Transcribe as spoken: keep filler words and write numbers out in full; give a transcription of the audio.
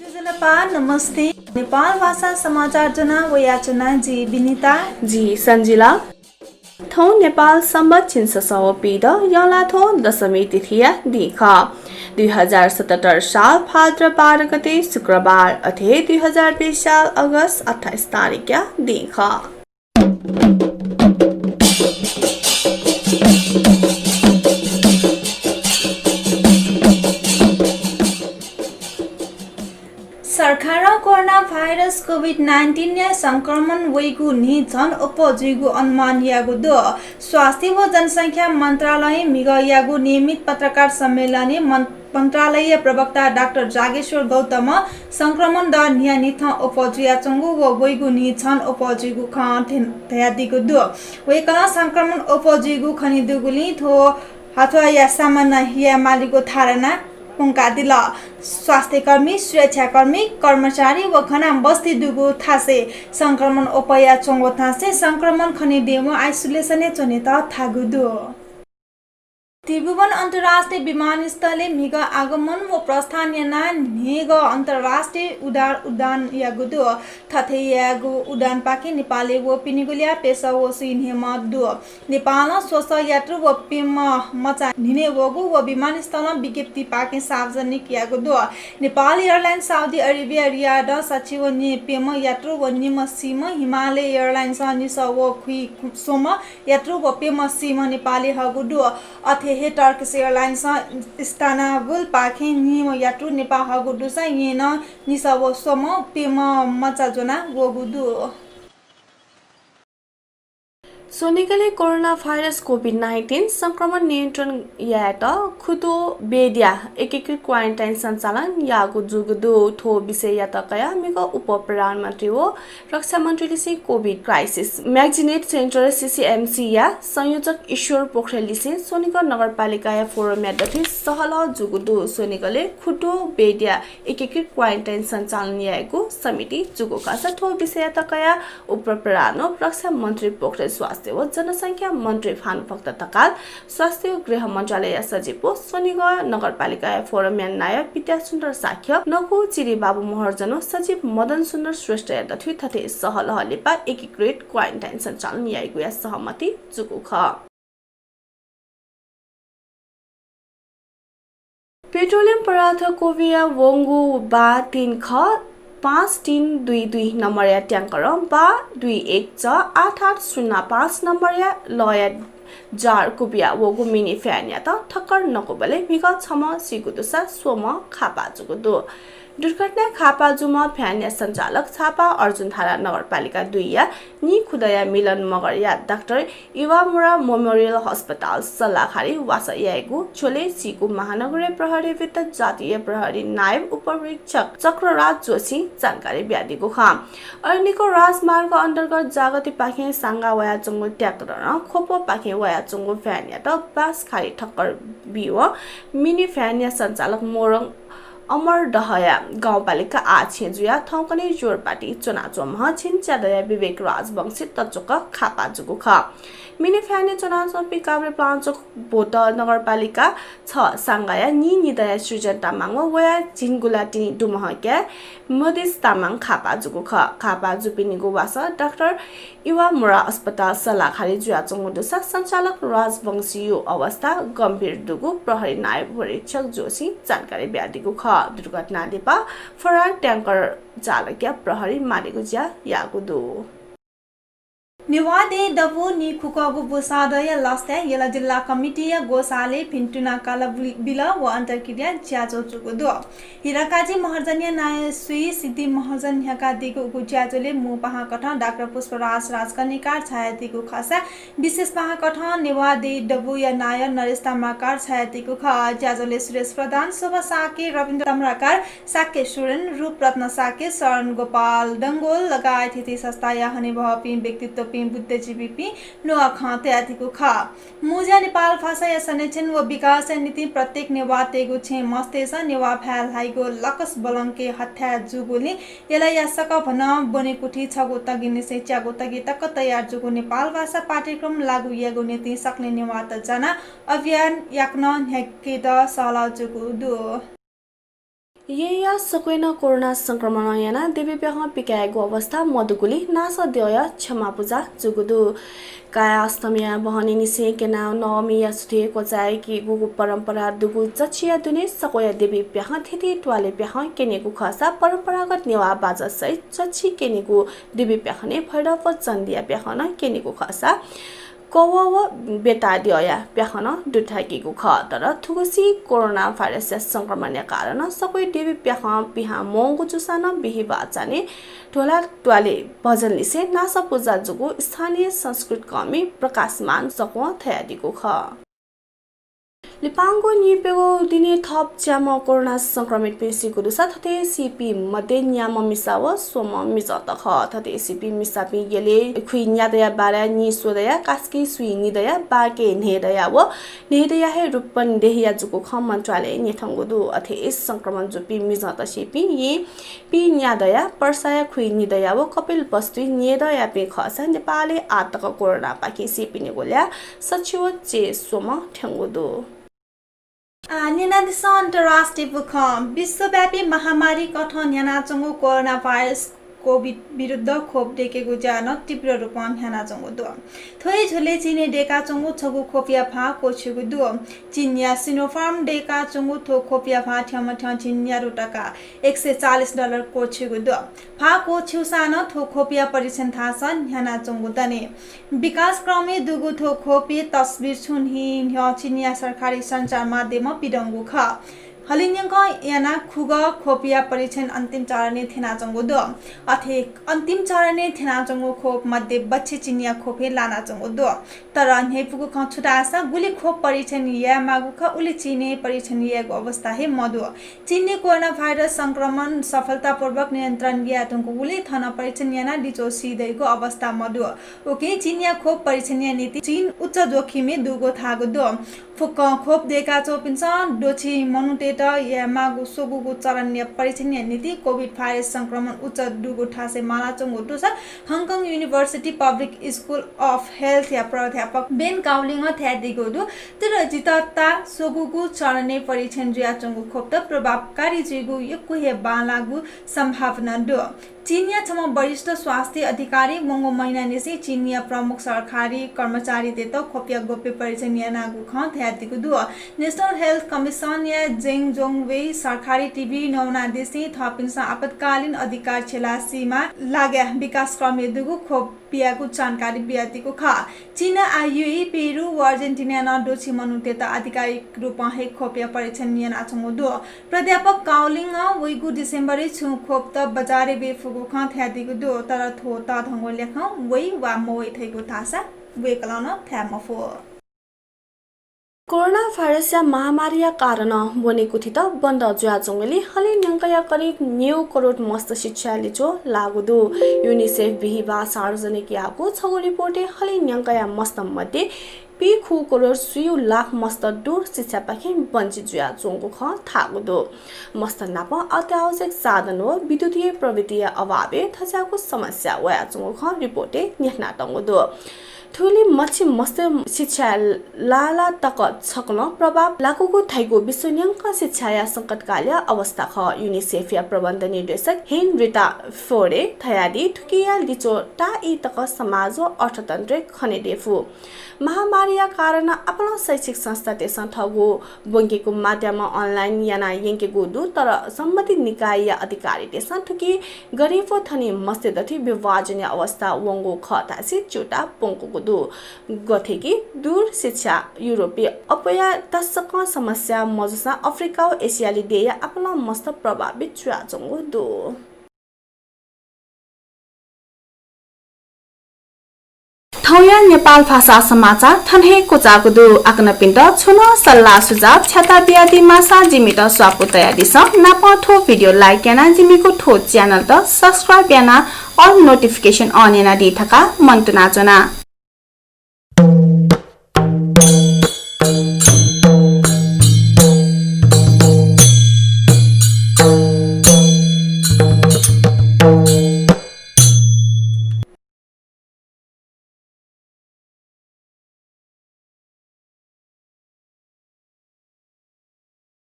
ज्वजलपा, नमस्ते। नेपाल भाषा समाचार ज्वना वयाच्वना जि विनिता। जि सञ्जिला। थौं नेपाल संवत् झिंछसः व पीदँ यंलाथ्व दशमी तिथिया दिं खः। दुई हजार सतहत्तर साल भाद्र बाह्र गते शुक्रबार, अथे दुई हजार बीस साल अगस्त अट्ठाइस तारिखया दिं खः। सरकारं कोरोना भाइरस कोभिड नाइन्टिनया संक्रमण वइगु न्हि झन अप्वः जुइगु अनुमान याःगु दु। स्वास्थ्य व जनसंख्या मन्त्रालयं म्हिगः याःगु नियमित पत्रकार सम्मेलनय् मन्-, मन्त्रालयया प्रवक्ता डाक्टर जागेश्वर गौतमं संक्रमण दर न्हियान्हिथं अप्वः जुयाच्वंगु व वइगु न्हि झन अप्वः जुइगु खँ ध-, धयादीगु दु। वय्कलं संक्रमण अप्वः जुइगु खनेदुगुलिं थ्व हाथ्वाःया सामना यायेमालीगु धारणा प्वंकादिल। स्वास्थ्यकर्मी, सुरक्षाकर्मी, कर्मचारी व घना बस्ती दुगु थासय् संक्रमण अप्वयाच्वंगु थासय् संक्रमण खनेदयेवं आइसोलेसनय् च्वनेत धाःगु दु। त्रिभुवन अन्तर्राष्ट्रिय विमानस्थलय् म्हिगः आगमन व प्रस्थान यानाः न्हय्गः अन्तर्राष्ट्रिय उडान, उडान याःगु दु। थथे याःगु उडानपाखें नेपालय् वःपिनिगु ल्याः प्यसः व स्वीन्हय्म्ह दु। नेपालं स्वसः यात्रु व प्यम्ह मचा न्हिने वःगु व विमानस्थलं विज्ञप्तिपाखें सार्वजनिक याःगु दु। नेपाल एयरलाइन्स साउदी अरेबिया रियादं सच्छि व नि-, प्यम्ह यात्रु व निम्ह सीम्ह, हिमालय एयरलाइन्सं निसः व खुइस्वम्ह यात्रु व प्यम्ह सीम्ह नेपाली हःगु दु। अथे हे टर्किस एयरलाइन्सं इस्तानबुलपाखें निम्ह यात्रु नेपाः हःगु दुसा येँनं निसः व स्वम्ह प्यम्ह मचा ज्वना वःगु दु। स्वनिगलय् कोरोना भाइरस कोभिड नाइन्टिन संक्रमण नियन्त्रण यायेत खुद्वः बेडया एकीकृत क्वारेन्टाइन सञ्चालन याःगु जूगु दु। थ्व विषययात कयाः म्हिगः उपप्रधानमन्त्री व रक्षामन्त्रीलिसें कोभिड क्राइसिस म्यानेजमेन्ट सेन्टर, सिसिएमसीया संयोजक ईश्वर पोखरेललिसें स्वनिगः नगरपालिकाया फोरमया दथुइ सहलह जूगु दु। स्वनिगलय् खुद्वः बेडया एकीकृत क्वारेन्टाइन सञ्चालन यायेगु सहमति जूगु खःसा थ्व विषययात कयाः उपप्रधान व रक्षामन्त्री पोखरेल, स्वास्थ्य व जनसंख्या मन्त्री भानुभक्त ढकाल, स्वास्थ्य व गृह मन्त्रालयया सचिव व स्वनिगः नगरपालिकाया फोरमया नायः विद्यासुन्दर शाक्य, नकु चिरिबाबु महर्जन व सचिव मदनसुन्दर श्रेष्ठया दथुइ थथे सहलह लिपा एकीकृत क्वारेन्टाइन सञ्चालन याइगुया सहमति जूगु खः। पेट्रोलियम पदार्थ क्वबिया वंगु बा तीन ख पाँच तीन दुई दुई नम्बरया ट्याङ्करं बा दुई एक च आठ आठ शून्य पाँच नम्बरया लःया जार क्वबिया वःगु मिनी भ्यानयात ठक्कर नकूबलय् म्हिगः छम्ह सीगु दुसा स्वम्ह खापा जूगु दु। दुर्घटनाय् खापा जूम्ह भ्यानया सञ्चालक झापा अर्जुनधारा नगरपालिका दुईया नीखुदँया मिलन मगरया डाक्टर इवामुरा मेमोरियल अस्पताल सल्लाघारी वासः याइगु झ्वलय् सीगु महानगरीय प्रहरी वृत्त जातीय प्रहरी नायब उपरीक्षक चक्रराज जोशीं जानकारी बियादीगु खः। अरनिको राजमार्ग अन्तर्गत जागतिपाखें साङ्गा वयाच्वंगु ट्याक्टरं ख्वपपाखें वयाच्वंगु भ्यानयात बाँसघारी ठक्कर बीवं मिनी भ्यानया सञ्चालक मोरङ अमरदहया गाउँपालिका आः छेँ जुयाः थौंकन्हय् ज्वरपाटी च्वनाच्वंम्ह झिंच्यादँया विवेक राजवंशी तच्वक खापा जूगु खः। मिनी भ्यानय् च्वनाच्वंपिं काभ्रेपलाञ्चोक भोट नगरपालिका छ साङ्गाया नीनिदँया सृजन तामाङ व वया झिंगुलातिं दुम्ह काय् मदिस तामाङ खापा जूगु खः। खापा जूपिनिगु वासः डाक्टर इवामुरा अस्पताल सल्लाघारी जुयाच्वंगु दुसा सञ्चालक राजवंशीया अवस्था गम्भीर दुगु प्रहरी नायब उपरीक्षक जोशीं जानकारी बियादीगु खः। दुर्घटना लिपा फरार ट्याङ्कर चालकया प्रहरीं मालेगु ज्या याःगु दु। नेवाः देय् दबू नीखुकःगु बुसादँया लसताय् यल जिल्ला कमिटीया ग्वसालय् भिन्तुना काला बिल व अन्तर्क्रिया ज्याझ्वः जूगु दु। हिराकाजी महर्जनया नायः स्वीसिद्धि महर्जनं न्ह्याकादीगु उगु ज्याझ्वलय् मू पाहां कथं डाक्टर पुष्पराज राजकर्णिकार झायादीगु खःसा विशेष पाहां कथं नेवाः देय् दबूया नायः नरेश ताम्राकार झायादीगु खः। ज्याझ्वलय् सुरेश प्रधान, शोभा शाक्य, रविन्द्र ताम्राकार, शाक्य सुरेन, रूपरत्न शाक्य, शरण गोपाल डंगोल लगायत थीथी संस्थाया हनेबहःपिं व्यक्तित्वपिं, बुद्धिजीवीपिं न्ववाः खँ तयादीगु खः। मू ज्या नेपाल भाषाया संरक्षण व विकासया निंतिं प्रत्येक नेवाःतय्गु छेँ मस्तय्सं नेवाः भाय् ल्हाइगु लकस बल्लांके हथाय् जूगुलिं यलया सकभनं ब्वनेकुथि छगू तगिनिसें च्यागू तगि तक तयार जूगु नेपाल भाषा पाठ्यक्रम लागू यायेगु निंतिं सकलें नेवाःत ज्यानाः अभियान याकनं न्ह्याकेत सहलह जूगु दु। येँया सकलें नं कोरोना संक्रमणं यानाः देवीप्याखं पिकायेगु अवस्था मदुगुलिं नासः द्यःया क्षमा पुजा जूगु दु। काया अष्टमीया बहनी निसें क्यनाः नवमीया सुथय् क्वचाय्केगु परम्परा दुगु चच्चिया दुने सकलें देवीप्याखं थीथी त्वालय् प्याखं क्यनेगु खःसा परम्परागत नेवाः बाजा सहित चच्चि क्यनेगु देवीप्याखनय् भैरव व चण्डीया प्याखं नं क्यनेगु खःसा कवः व बेताः द्यःया प्याखं नं दुथ्याकीगु खः। तर थुगुसी कोरोना भाइरसया संक्रमणया कारणं सकलें देवीप्याखं पिहां मवंगु जूसां नं बिहिबाः चान्हय् ढोला त्वालय् भजन लिसें नासः पुजा जूगु स्थानीय संस्कृतिकर्मी प्रकाशमान सकवं धयादीगु खः। लिपांगु नीप्यघौ दिनय् थप च्याम्ह कोरोना संक्रमितपिं सीगु दुसा थथे सीपिं मध्ये न्याम्ह मिसा व स्वम्ह मिजंत खः। थथे सीपिं मिसापिं यलय् खुइन्यादँया बाराय् निस्वदँया, कास्की स्वीनिदँया, बाँके न्हय्दँया व न्हय्दँया हे रूपन्देहीया जूगु खँ मन्त्रालयं न्ह्यथंगु दु। अथे हे संक्रमण जूपिं मिजंत सीपिं येँ पीन्यादँया, पर्साया खुइनिदँया व कपिलवस्तुइ न्यय्दँयापिं खःसा नेपालय् आःतक कोरोनापाखें सीपिनिगु ल्याः सछि व च्यय् स्वम्ह थ्यंगु दु। आः न्यनादिसँ अन्तर्राष्ट्रिय बुखँ। विश्वव्यापी महामारी कथं न्ह्यानाच्वंगु कोरोना भाइरस कोभिड विरुद्ध खोप दय्केगु ज्या नं तीव्र रूपं न्ह्यानाच्वंगु दु। थ्व हे झ्वलय् चीनय् दय्काच्वंगु छगू खोपया भाः क्वःछिउगु दु। चीनया Sinopharm दय्काच्वंगु थ्व खोपया भाः थ्यंमथ्यं झिंन्यादँ तका एक सय चालिस डलर क्वःछिउगु दु। भाः क्वःछिउसां नं थ्व खोपया परीक्षण धाःसा न्ह्यानाच्वंगु दनि। विकासक्रमय् दुगु थ्व खोपया तस्बिर छुं न्हि न्ह्यः चीनया सरकारी सञ्चार माध्यमं पिदंगु खः। हलिंन्यंक यानाः खुगः खोपया परीक्षण अन्तिम चरणय् थ्यनाच्वंगु दु। अथे अन्तिम चरणय् थ्यनाच्वंगु खोप मध्ये बच्छि चीनया खोप हे लानाच्वंगु दु। तर न्ह्यइपुगु खँ छु धाःसा गुलि खोप परीक्षण यायेमाःगु खः, उलि चीनय् परीक्षण यायेगु अवस्था हे मदु। चीनय् कोरोना भाइरस संक्रमण सफलतापूर्वक नियन्त्रण याये धुंकूगुलिं थन परीक्षण यानाः लिच्वः सी दइगु अवस्था मदु। उकिं चीनया खोप परीक्षणया निंतिं चीन उच्च जोखिमय् दुगु धाःगु दु। फुक्कं खोप दय्काच्वंपिन्सं द्वःछि मनूतय्त यायेमाःगु स्वंगूगु चरणया परीक्षणया निंतिं कोभिड भाइरस संक्रमण उच्च दुगु थासय् मालाच्वंगु दुसा Hong Kong University Public School of Health या प्राध्यापक बेन काउलिङं धयादीगु दु। तर जितः ताः स्वंगूगु चरणय् परीक्षण जुयाच्वंगु खोपत प्रभावकारी जुइगु यक्व हे बांलाःगु सम्भावना दु। चीनया छम्ह वरिष्ठ स्वास्थ्य अधिकारीं वंगु महिनांनिसें चीनया प्रमुख सरकारी कर्मचारीतय्त खोपया गोप्य परीक्षण यानागु खँ धयादीगु दु। National Health Commission या जेङ जोङवेइ सरकारी टिभीइ नवानादिसें थःपिन्सं आपतकालीन अधिकार छ्यलाः सीमा लागाय् विकासक्रमय् दुगु खोप बियागु जानकारी बियादीगु खः। चीन आः युएई, पेरु व अर्जेन्टिनाय् नं द्वःछि मनूतय्त आधिकारिक रूपं हे खोपया परीक्षण यानाच्वंगु दु। प्राध्यापक काउलिङं वइगु डिसेम्बरय् छुं खोपत बजारय् वये फुगु खँ धयादीगु दु, तर थ्व तःधंगु ल्याखं वइ वा मवइ धइगु धाःसा वय्कलं नं धाये मफु। कोरोना भाइरसया महामारीया कारणं ब्वनेकुथित बन्द जुयाच्वंगुलिं हलिंन्यंकया करिब न्यय् करोड मस्त शिक्षाय् लिच्वः लाःगु दु। युनिसेफ बिहिबाः सार्वजनिक याःगु छगू रिपोर्टय् हलिंन्यंकया मस्त मध्ये पीखु करोड स्वीगू लाख मस्त दूर शिक्षापाखें वञ्चित जुयाच्वंगु खँ धाःगु दु। मस्त नाप अत्यावश्यक साधन व विद्युतीय प्रविधिया अभावय् थज्याःगु समस्या वयाच्वंगु खँ रिपोर्टय् न्ह्यथनातःगु दु। थुलि मछि मस्त शिक्षाय् लाःलाः तक छकलं प्रभाव लाकूगु धइगु विश्वन्यंकं शिक्षाया संकटकालीय अवस्था खः। युनिसेफया प्रबन्ध निर्देशक हेनरिटा फोरे धयादी थुकिया लिच्वः ताःई तक समाज व अर्थतन्त्रय् खने दयेफु। महामारीया कारणं आपालं शैक्षिक संस्थातय्सं थःगु ब्वंकेगु माध्यमं online यानाः यंकेगु दु, तर सम्बन्धित निकायया अधिकारीतय्सं थुकी गरिब व धनी मस्तय् दथुइ विभाजनया अवस्था वंगु खः धासें च्यूताः प्वंकूगु दु। गथे कि दूर शिक्षा युरोपय् अप्वया तसकं समस्या मजूसां अफ्रिका व एसियाली देय्या आपालं मस्त प्रभावित जुयाच्वंगु दु। थौंया नेपाल भाषा समाचार थन हे क्वचाःगु दु। आकनपिन्त छुं नं सल्लाह सुझाव छ्याता बियादी माःसा जिमित स्वापू तयादिसँ। नापं थ्व video like यानाः जिमिगु थ्व channel त subscribe यानाः all notification on यानादी धकाः मनंतुना च्वना।